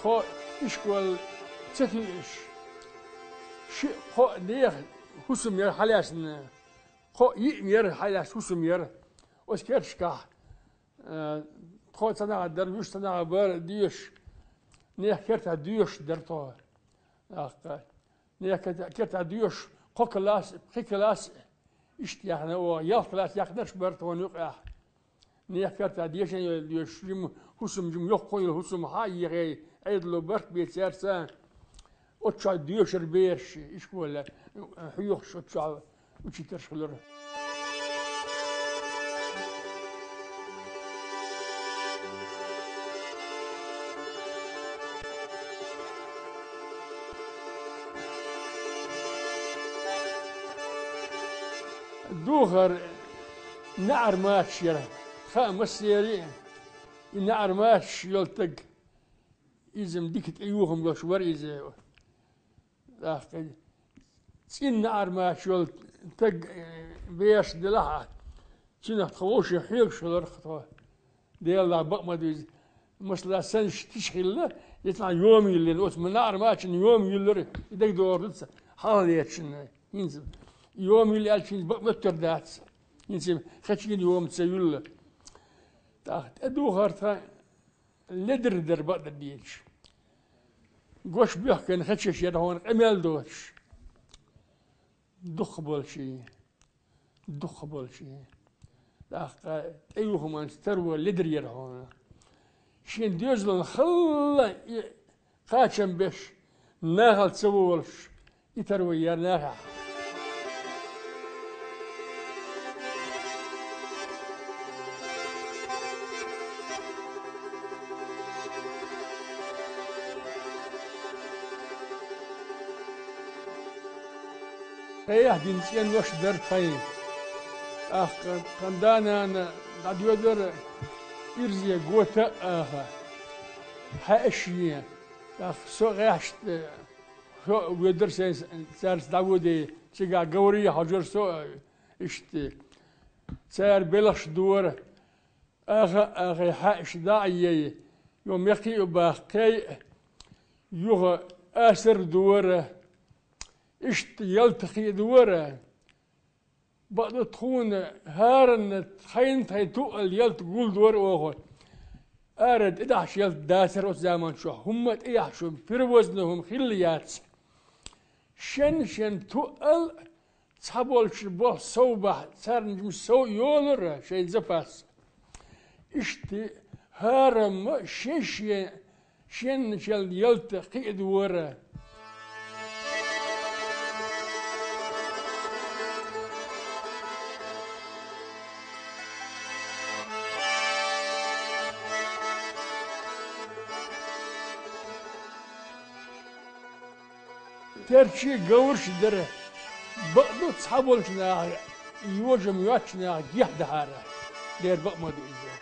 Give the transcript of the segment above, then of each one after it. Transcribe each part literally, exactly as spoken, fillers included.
Тхо ишкол ца туьйш, шиъ-кхоъ нехан хӀусам яр хьалаьцна, кхоъ-йиъ яр хьалаьцна хӀусам яр оцу керташкахь. Э, тхо цхьанхьа дара, вуьш цхьанхьа бара доьшуш, нехан кертахь доьшуш дара тхо. ТӀаккха нехан керта-, кертахь доьшуш, кхо класс, пхи класс, иштта яхна, оха ялх класс яьккхинарш бара тхуна юкъахь. Нехан кертахь дешан йолу доьшуш, жима хӀусам, жима йоккха йолу хӀусам хьа а йихье, Ӏедало барт бен цаьрца, оцу чохь доьшура бераш, ишколехь хьоьхуш оцу чохь учительш хуьлура. Духар неӀар мачаш яра. Хаьа массеран а, и неӀар мачаш йолу стаг, иза-м дика тӀеюхам йолуш вара иза. ТӀаккха цӀена неӀар мачаш йолу стаг, э, беш делахь а, цуьнах тхан вовшийн хьоьгуш хиларх тхо. Делан дуьхьа, бакъ ма ду иза. Масала, сан тиша хилла, я цхьа йома йиллина, оцу неӀар мачанна йома йиллира, и дагадогӀур ду цхьа хьалхалерчунна. ХӀинца йома йилла аьлча, хӀинца бакъ моьттур дац. ХӀинца хечийна йома ца юлла. ТӀаккха тӀедухар тхан ледара дара, бакъдерг дийцича. Гош боьхкина хечаш яра хьуна къамел доцуш. Дукхахболчий, дукхахболчий. ТӀаккха тӀеюхаманца таро ледара яра хьуна. Шен доьзална хала и кхачам беш, нахала ца волуш, и таро яра нахехь. Къехьа дина цӀенош дара тхайн. ТӀаккха тхан да-нана дӀадоьдура ирзе гота а аха, хьаьаш а ен. ТӀаккха со гӀаьшна, со а воьдура сайн, цаьрца дӀавоьдий, цигахь говрий хьожура со а, иштта. Цара белхаш дора. Аха а ахий, хьаьаш дӀа а ей, юха мекхий а баккхий, юха асар дора, иштта ялта кхиадора. Бакъду, тхуна хӀоранна тхайн-тхайн туъал ялта гулдора оха. Ара тӀедахьаш ялта дацара оцу заманчохь, хӀумма а тӀедахьаш, перевозный хӀума хилла яц. Шен-шен туъал цхьаболчу болх сов бахь, царна жимма сов йолура шайн запас. Иштта хӀораммо шен-шен, шен-шен ялта кхиадора. Терчий говраш а дара. Бакъду, цхьаболчу наха, йожам йоцчу наха гехь дахьара. Дера бакъ ма ду иза.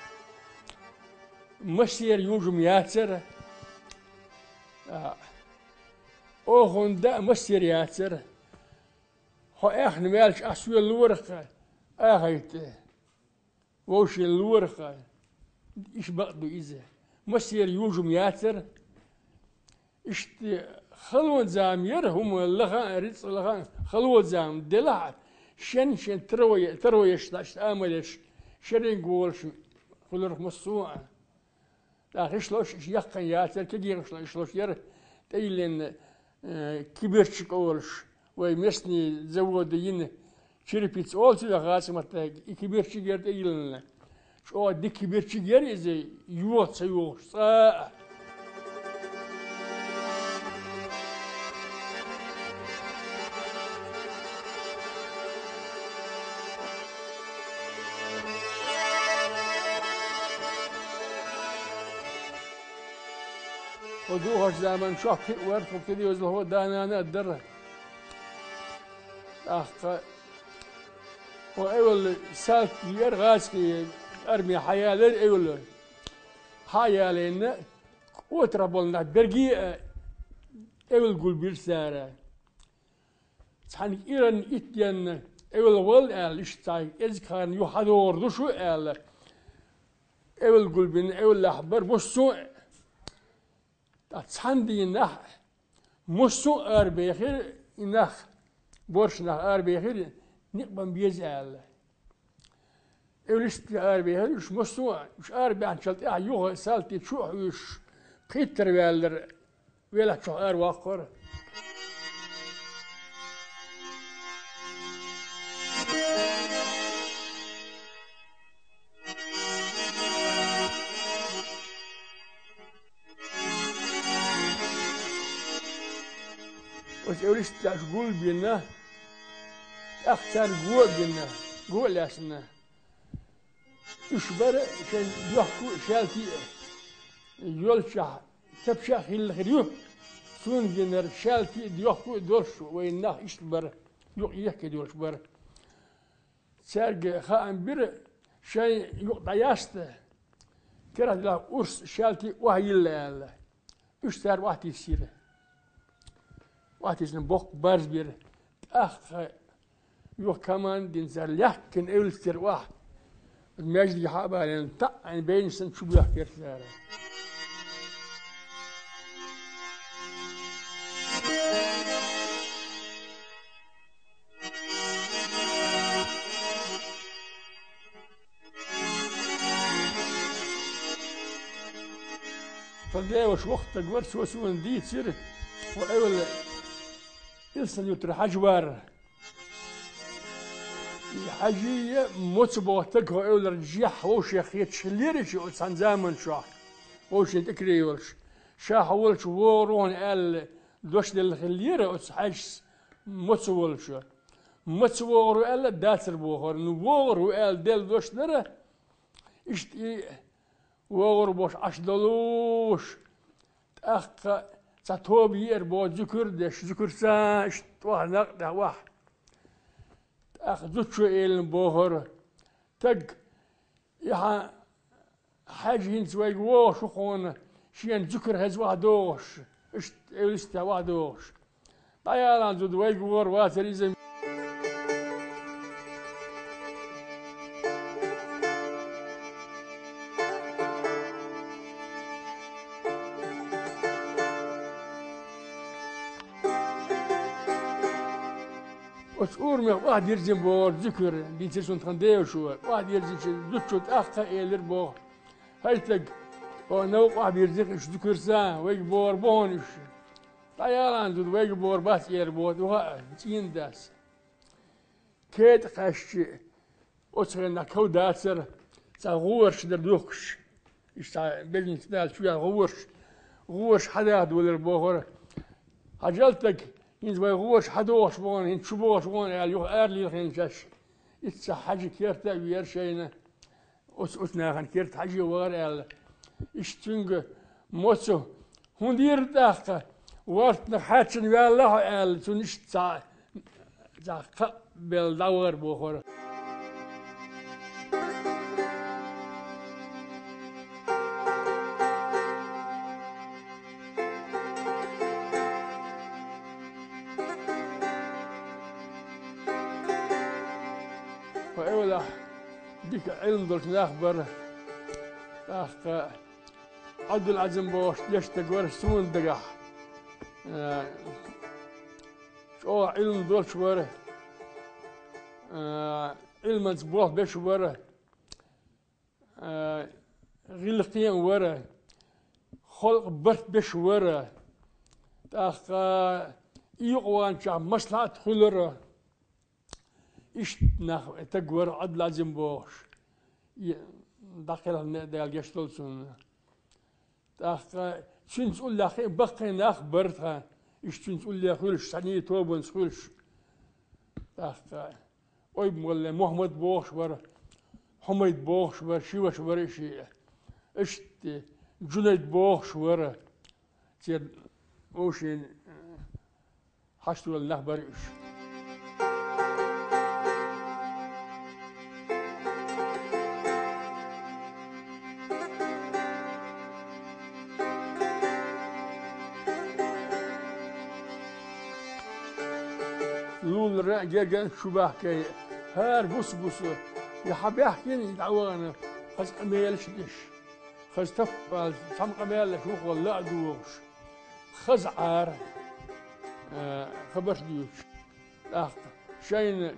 Массера йожам яцара. А, охунда а массера яцара. Хьо аьхна ваьлча, ахь соьллора-кх, ахайта. Вовшийн лорах а, иштта бакъ ду иза. Массера йожам яцара. Иштта халонза ма яра хӀума лаха а, рицкъ лаха а, халонза ма делахь а, шен-шен таро е-, таро еш, иштта амал еш, шеринга волуш хуьлура массо а. ТӀаккха иштта лош, иштта яккхина яцара, кегийрхаш лош, иштта лош яра тӀейиллина, э, киберчиг олуш, вай местный завода йина черепица олу цигахь гӀазкхийн маттахь, и киберчиг яра тӀейиллина. ЧӀогӀа дика киберчиг яра иза, йоха ца йогӀуш, цкъа а. Хьо духарчу заманчохь кхин а вара, тхо кхин а доьзалхо, да-нана а дара. ТӀаккха хьо эвла салт яра гӀазкхийн, арме хьаялийра эвла. Хьаялийна, кӀотарахь болу нах берриге а эвла гулбира цара. Цхьаьнга кӀиранна итт денна эвла вала аьлла, иштта цхьа кӀезиг ханна юха хьадогӀур ду шу аьлла, эвла гулбина, эвлахь бара массо а. ТӀаккха цхьана дийнахьа массо а арабехира, и нах, боарший нах арабехира, никъ бан беза аьлла. Эвлистте арабехира уьш массо а, уьш арабаьхначул тӀаьхьа юха салтий чу а хьуьйсуш, кхийттара ваьллара велхьчух араваккхара. Оцу эвлисташ гул а бина, тӀаккха царна го а гина, го а лаьцна. Уьш бара шайн доьхку а, шаьлти а йолчохь, тапча а хилла хир ю. Суна гинарг шаьлти а, доьхку а долуш вайн нах иштта бара, юкъ ехкина йолуш бара. Цаьрга хаам бира, шайн юкъ дӀаяста, керахь делахь урс шаьлти а охьайилла аьлла. Уьш цара охьатиссира. Охьатиссина боккха барз бира. ТӀаккха юха команда дина цара лаьхкина эвлистера охьа. Маьждиге хьа а балийна, таӀийна бевнаш санна чу боьхкира цара. Тхан деваш воккха стаг вара, цо суна дийцира, хӀо эвла Илсхан-Юьртара Хьаьжа вара. И Хьаьжа а, Моцу боху стаг хӀо эвларчу жехь вовшех хеташ хиллера ша оцу цхьана заманчохь, вовшийн тӀекаре йолуш. Ша хьо волчу вогӀур ву хьуна аьлла, дош делла хиллера оцу Хьаьжас Моцу волчу. Моцу вогӀур ву аьлла, дацара бохура. Ну, вогӀур ву аьлла, делла дош дара. Иштта и вогӀур бохуш Ӏаш долуш, тӀаккха цхьа тоба еара боху зуькар а деш, зуькарца иштта тӀох накъ тӀехь вахь. ТӀаккха зудчо элира бохура: «Стаг, и хьан Хьаьжа хӀинца вайга вогӀуш ву хьуна, шена зуькар хеза охьадогӀуш, иштта эвлистехь охьадогӀуш. ДӀаяла, зуда, вайга вогӀур вацара иза». Оцу урамех охьадирзина бохура зуькар, дийцира суна тхан девашо. Охьадирзинчу зудчо тӀаккха а элира боху: «ХӀай стаг, хьо новкъа охьабирзина-кх уьш зуькарца, вайга богӀур бу хьуна уьш». «ДӀаяла, зуда, вайга богӀур бац», — элира боху, юха а цӀийнан дас. КетӀа кхаьччи, оцу хенахь ков дацара, цхьа гӀораш дара духкуш. Иштта цхьа беллинца дала чу яьлла гӀораш, гӀораш хьадахадолийра бохура. «Хьажал, стаг, хӀинца вай гӀораш хьадогӀуш бу хьуна, хӀинца чу богӀуш бу хьуна», — аьлла, юха ара лилхина шаьш. Иштта цхьа Хьаьжа керта а веара шайна. Оцу, оцу нахана керта Хьаьжа вахара аьлла. Иштта цуьнга Моцу: «ХӀун дийр тӀаккха? Вортанах хьаьччина ваьлла хьо», — аьлла, цунна иштта цхьа, цхьа кхаъ белла дӀавахара бохура. Хьо эвлахь дика Ӏилма долуш нах бара. ТӀаккха Ӏабдул-Ӏазим бохуш дешна стаг вара суна дагахь. Э, чӀогӀа Ӏилма долуш вара. Э, Ӏилманца болх беш вара. Э, гӀиллакхе а вара. Халкъан барт беш вара. ТӀаккха и юкъа ваханчохь маслаӀат хуьлура. Иштта нах, стаг вара Ӏабдул-Ӏазим бохуш. И дӀакхелхина Дала гечдолу цунна. ТӀаккха цуьнца уллехь баккхий нах бара тхан, иштта цуьнца уллехь хуьлуш, цхьаьний тобанца хуьлуш. ТӀаккха Ойбан-Моллин Мухьаммад бохуш вара, Хьумайд бохуш вара, ши ваша вара и шиъ. Иштта Джунайд бохуш вара. Церан вовшийн хьашт волу нах бара уьш. Лулара а, гергана а чу бахкий, хӀара буса-буса, и хьан баьхкина, и дӀавахана, хаза къамелаш а деш, хаза таппалца цхьамма къамелаш вухула а дохуш. хаза Ӏара, а, хабарш дуьйцуш. ТӀаккха шайна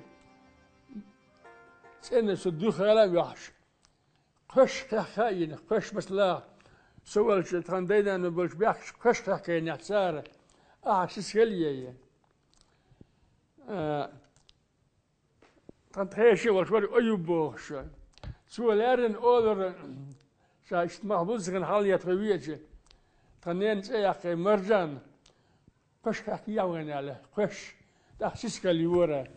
цӀена со дуьхала а ваьхьаш, кхоьш кхехка а йина, кхоьш масала, со волчу тхан дайнана болчу бехкаш кхоьш кхехкайнехь цара, ахьа сискал а ейа. А, тхан тхеший волуш вара Аюб бохуш. Цо лаьррина олура, ша иштта мах буззахана хьалаетта веача, тхан ненан цӀе яьккхи Маржан, кхоьш кхехка яхьа вайна аьлла, кхоьш, тӀаккха сискал йора.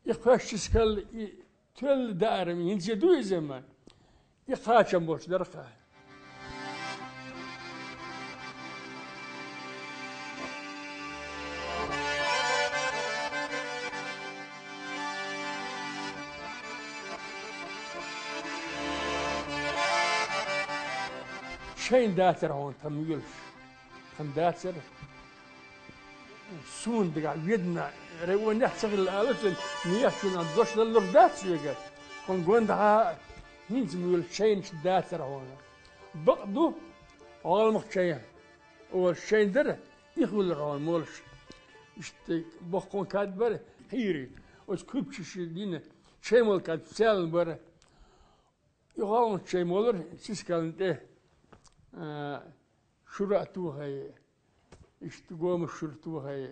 И кхоьш сискал, и тоьлла даарам, хӀинца ду иза ма? И кхачам болуш дара-кх. Шайна дацара хьуна тхан муьйлуш? Тхан дацара. Суна дагахь Веданан районехь ца хилла ала цуьнан, мехачунна дош даллур дац соьга. Хьуна гондахьа хӀинца муьйлуш шайнаш дацара хьуна. Бакъ ду, гӀалмах чай олуш чай дара, и хуьлура хьуна молуш. Иштта боккха кад бара, хьийра. Оцу куьпчаша дина чай молу кад цаьлла бара. И гӀалмах чай молура сискална тӀе, а, шура а тухай, иштта гомаш шура тухай,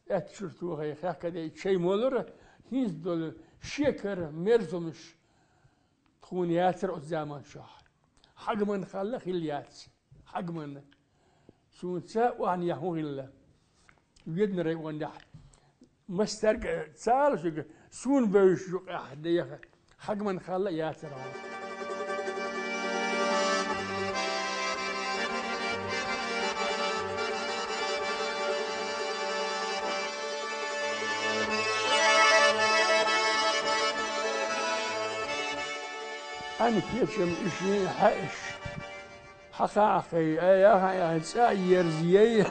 аьтта шура тухай, хехкадей чай молура, хӀинца долу шекара мерзамаш тхуна яцара оцу заманчохь. Хьагман халла хилла яц. Хьагман. Суна ца охьанехь хӀун хилла? Веданан районехь. Массаьрга ца ала шуьга, суна бевзаш юкъехь деха, хьагман халла а яцара хьуна. Ӏаьнан кечам ишин хьаьаш. Хьаха а хьаькхай, ай, яха а яхьай, цӀа а ерзаяй,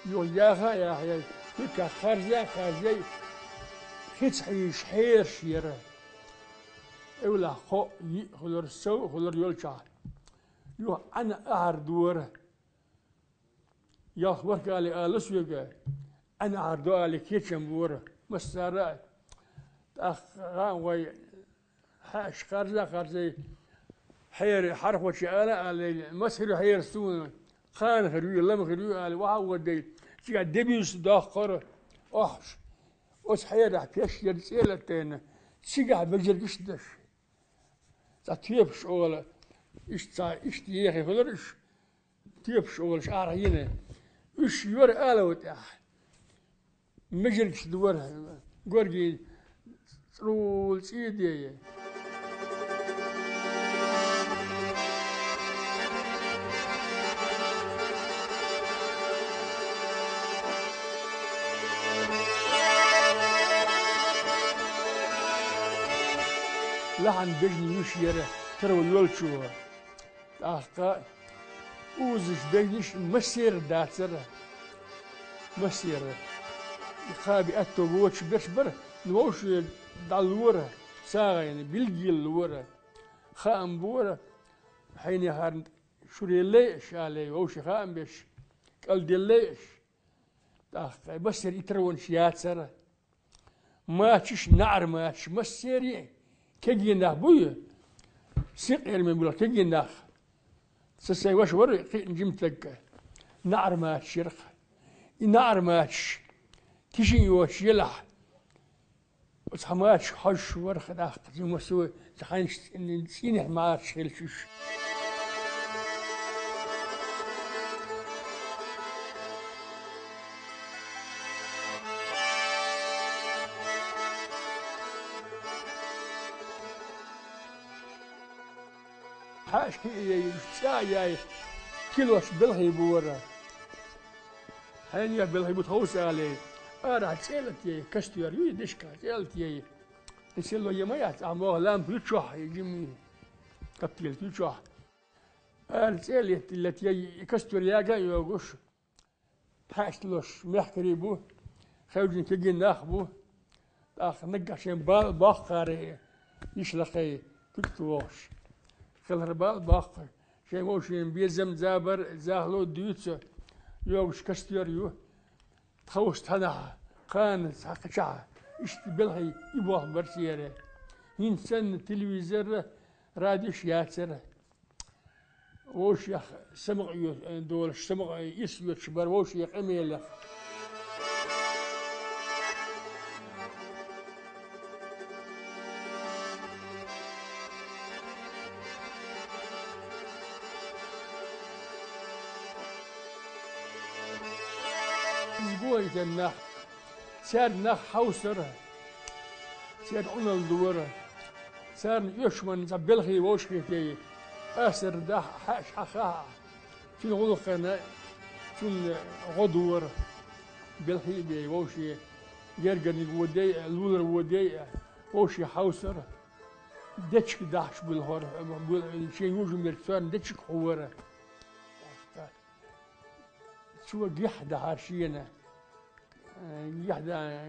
юха яха а яхьай, хӀуьттахь харза а харзаяй, хица хьийзаш хьераш яра. Эвлахь кхоъ, йиъ хуьлура, сов а хуьлура йолчохь. Юха Ӏаьнан ахьар дора. Ялх ворхӀ али ала соьга, Ӏаьнан ахьар до али кечам бора массара а. ТӀаккха гӀан вай хьаьаш харза а харзай, хьеран хьархочо ала а алий, маса хир ю хьерас суна, кхана хир ю, лама хир ю али, вахьа а вадай, цигахь дебирш доккхура охьаш. Оцу хьерахь пеш яра цӀе латийна, цигахь бежаргаш а даш. Цхьа тоьпаш ола, иштта цхьа, иштта ехий хуьлура уьш, тоьпаш олуш арахь йина. Уьш йора алав тӀехь. Мижаргаш дора, горгий цӀрула цӀий дея. Лахьан бежнаш яра таро йолчо. ТӀаккха узаш бежнаш массеран дацара. Массеран. И кхаби аьтто воцуш берш бара, ну вовшийн дӀалора, сагӀина, билггал лора. Хаам бора, хьенехарна шуре лайаш алий, вовшийн хаам беш, кӀалделлайаш. ТӀаккха массеран и таронаш яцара. Мачаш, наӀар мачаш, массеран а кегий нах буй, синкъераме буьлху кегий нах. Сан сайн ваша вара кхиъна жима стаг, наӀар мачаш яра-кх. И наӀар мачаш тишин йоцуш елахь, оцу хьан мачаш хьожуш вара-кх тӀаккха, жима со, ца хьайнаш цӀийнехь мачаш хилча уьш. Хьаьаш кхиъ а яй, уьш цӀа а яй, килош белхий бора. Хьенех белхий бу тховса алий, арахь цӀе латаяй, костёр юй дешка, цӀе латаяй. И село я ма яц, ахьа могӀа лампа ю чохь, и жимма каптелка ю чохь. Ара цӀе летта летаяй, и костёр яга а йогуш, пхьаьчталуш мехкарий бу, хевжина кегий нах бу. ТӀаккха наггахь шайн бала боккхара йиш лакхе куьг тӀе вогӀуш. Хилар бала боккха, шайн вовшийн безам, забар, захало дуьйцу. йогуш костёр ю. Тховс тхьанахьа, кхана цхьа кхачахьа, иштта белхий и болх бар церан. ХӀинца санна телевизор, радиош яцара. Вовшех самукъа йо-, долуш, самукъа ирс йоцуш бара вовшийн къамелех. Иза бохийта нах, цаьрга нах хьовсара, церан Ӏуналла дора, царна оьшманна цхьа белхий вовшахетий, асар дахьа, хьаьаш хьахахьа, цуьнан гӀуллакхана, цунна гӀо дора, белхий а бей вовше, гергарниг водей а, лулара водей а, вовше хьовсара. Дечиг дахьаш буьлхура, буьл-, шен южамерг царна дечиг хьора. Цо гихь дахьара шена, э, гихь да-,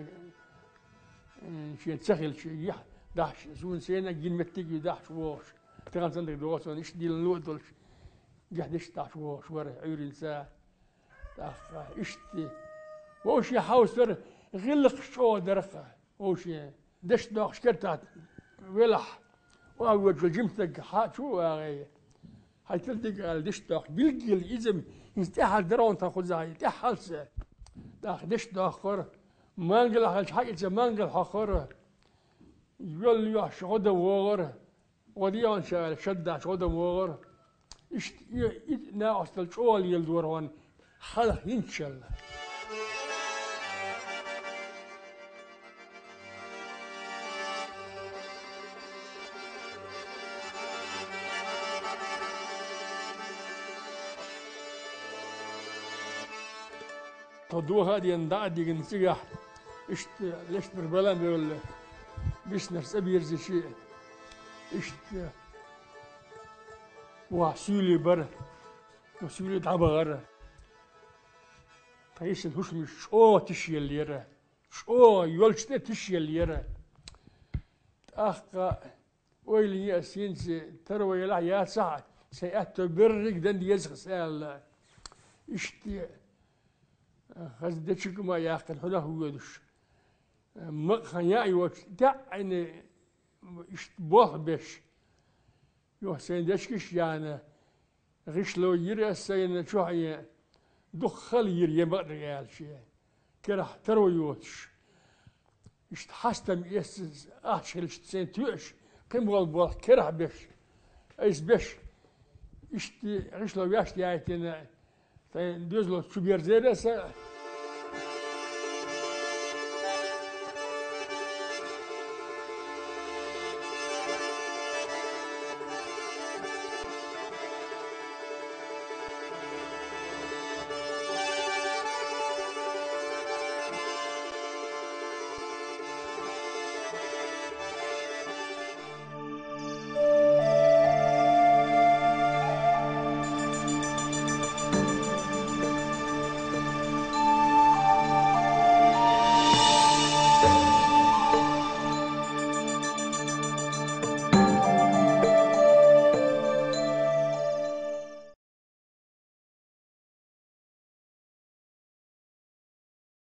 э, шена ца хилча, гихь дахьаш, суна сенна гина меттиг ю дахьаш вогӀуш. Тахана сандаг догӀу суна, иштта дилла ло а долуш, гихь дечиг дахьаш вогӀуш вара Ӏуьйранца. ТӀаккха иштта вовше хьовсара, гӀиллакхаш чӀогӀа дара-кх. Вовше, дешдоккхуш кертахь велахь, охьавоьдучу жимстаг хьа чу а вагӀе. Хьайн тилдиг аьлла, дешдоккхуш, билггал иза-м хӀинца тӀаьхьара даргӀун тхан кхузахь, тӀаьххьалца. ТӀаккха дешдоккхура, мангал хьалча хьаькъалца мангал хьокхура, йол йохьуш гӀо дан вогӀура. ГӀо дехьанча аьлла, шаддахьча гӀо дан вогӀура. Иштта и, и накъосталла чӀогӀа леладора хьуна хьалха хӀинцачалла. Тхо доха а деана, дӀа а дигна цигахь, иштта лечкъара балам бевлла, биснарш цӀа бирзича, иштта ваха суьйлий бара, суьйлий дӀабахара. Тхан йисина хӀусамаш чӀогӀа тиша еллера, чӀогӀа йолчу тӀе тиша еллера. ТӀаккха ойла е ас хӀинца, таро елахь а яцахь а, сайн аьтто берриг дан деза-кх ас аьлла. Иштта, хаза дечиг а ма яьккхина, хьунах а воьдуш, макъ хан яа а йоцуш, даьӀина иштта болх беш. Юха сайн дечигаш а яьхна, гӀишло йира ас сайна чохь е, дукха хала йира е бакъдерг аьлча, керахь таро йоцуш. Иштта хьастам эцна ахча хилча сайн тоьаш, кхин болу болх керахь беш, айса беш, иштта гӀишло вешта яйтина, сайн доьзалца чу берзера аса.